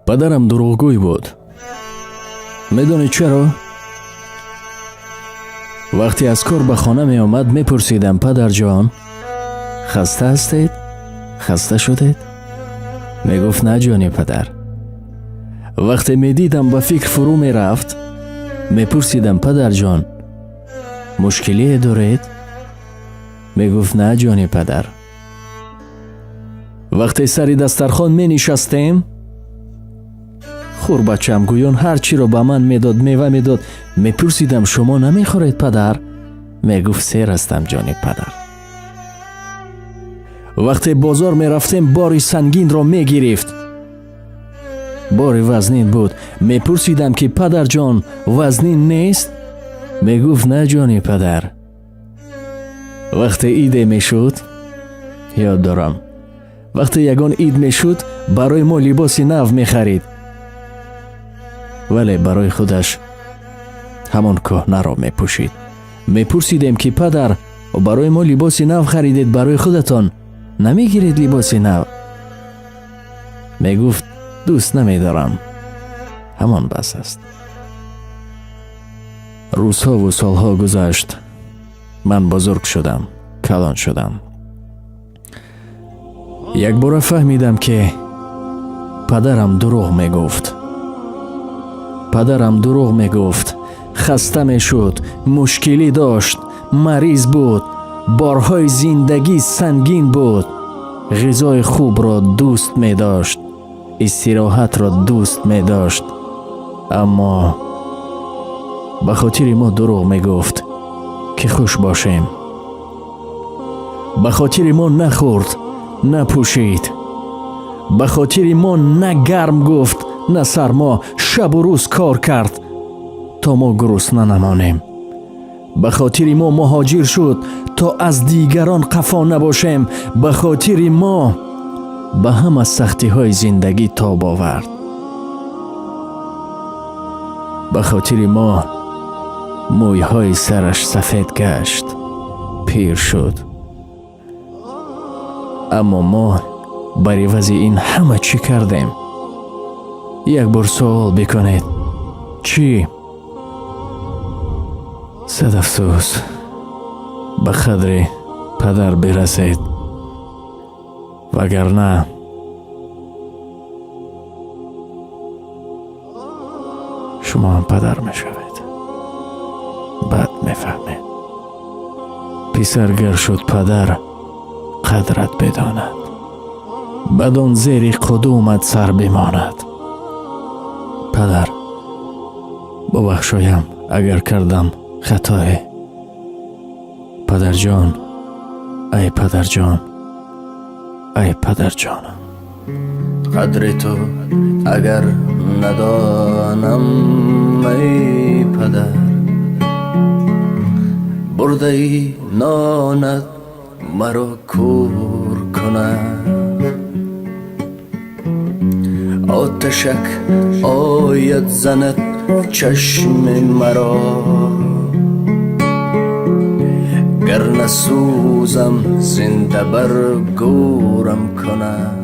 Падарам дурӯғгӯй буд. Медонед чаро? Вақте аз кор ба хона меомад, мепурсидам: «Падарҷон, хаста ҳастед? Хаста шудед?» Мегуфт: «На, ҷони падар». Вақте медидам, ба фикр фурӯ мерафт, мепурсидам: «Падарҷон, мушкилие доред?» Мегуфт: «На, ҷони падар». Вақте сари дастархон менишастем, «Хӯр, бачам», гӯён ҳар чиро ба ман медод, мева медод. Мепурсидам: «Шумо намехӯред, падар?» Мегуфт: «Сер ҳастам, ҷони падар». Вақте бозор мерафтем, бори сангинро мегирифт, бори вазнин буд. Мепурсидам, ки «Падарҷон, вазнин нест?» Мегуфт: «На, ҷони падар». Вақте иде мешуд, ёд дорам, вақте ягон ид мешуд, барои мо либоси нав мехарид, вале барои худаш ҳамон кӯҳнаро мепӯшид. Мепурсидем, ки «Падар, барои мо либоси нав харидед, барои худатон намегиред либоси нав?» Мегуфт: «Дӯст намедорам, ҳамон бас аст». Рӯзҳову солҳо гузашт, ман бузург шудам, калон шудам. Якбора фаҳмидам, ки падарам дурӯғ мегуфт. Падарам дурӯғ мегуфт. Хаста мешуд, мушкилӣ дошт, мариз буд, борҳои зиндагӣ сангин буд, ғизои хубро дӯст медошт, истироҳатро дӯст медошт, аммо ба хотири мо дурӯғ мегуфт, ки хуш бошем. Ба хотири мо нахӯрд, напӯшид, ба хотири мо на гарм гуфт, на сармо, шабу рӯз кор кард, то мо гурусна намонем. Ба хотири мо муҳоҷир шуд, то аз дигарон қафо набошем. Ба хотири мо ба ҳама сахтиҳои зиндагӣ тоб овард. Ба хотири мо мӯйҳои сараш сафед гашт, пир шуд. Аммо мо бар ивази ин ҳама чӣ кардем? Як бор суол бикунед: чӣ? Сад афсӯс, ба қадри падар бирасед, вагарна шумо ҳам падар мешавед, баъд мефаҳмед. Писар гар шуд падар, қадрат бидонад, бадон зери қудумат сар бимонад. Падар, бубахшоям, агар кардам хатое. Падарҷон, ай падарҷон, ай падарҷонам. Қадри ту агар надонам, ай падар, бурдаи нонат маро кӯр кунад. Оташак ояд занад чашми маро, гар насӯзам зинда бар гӯрам кунад.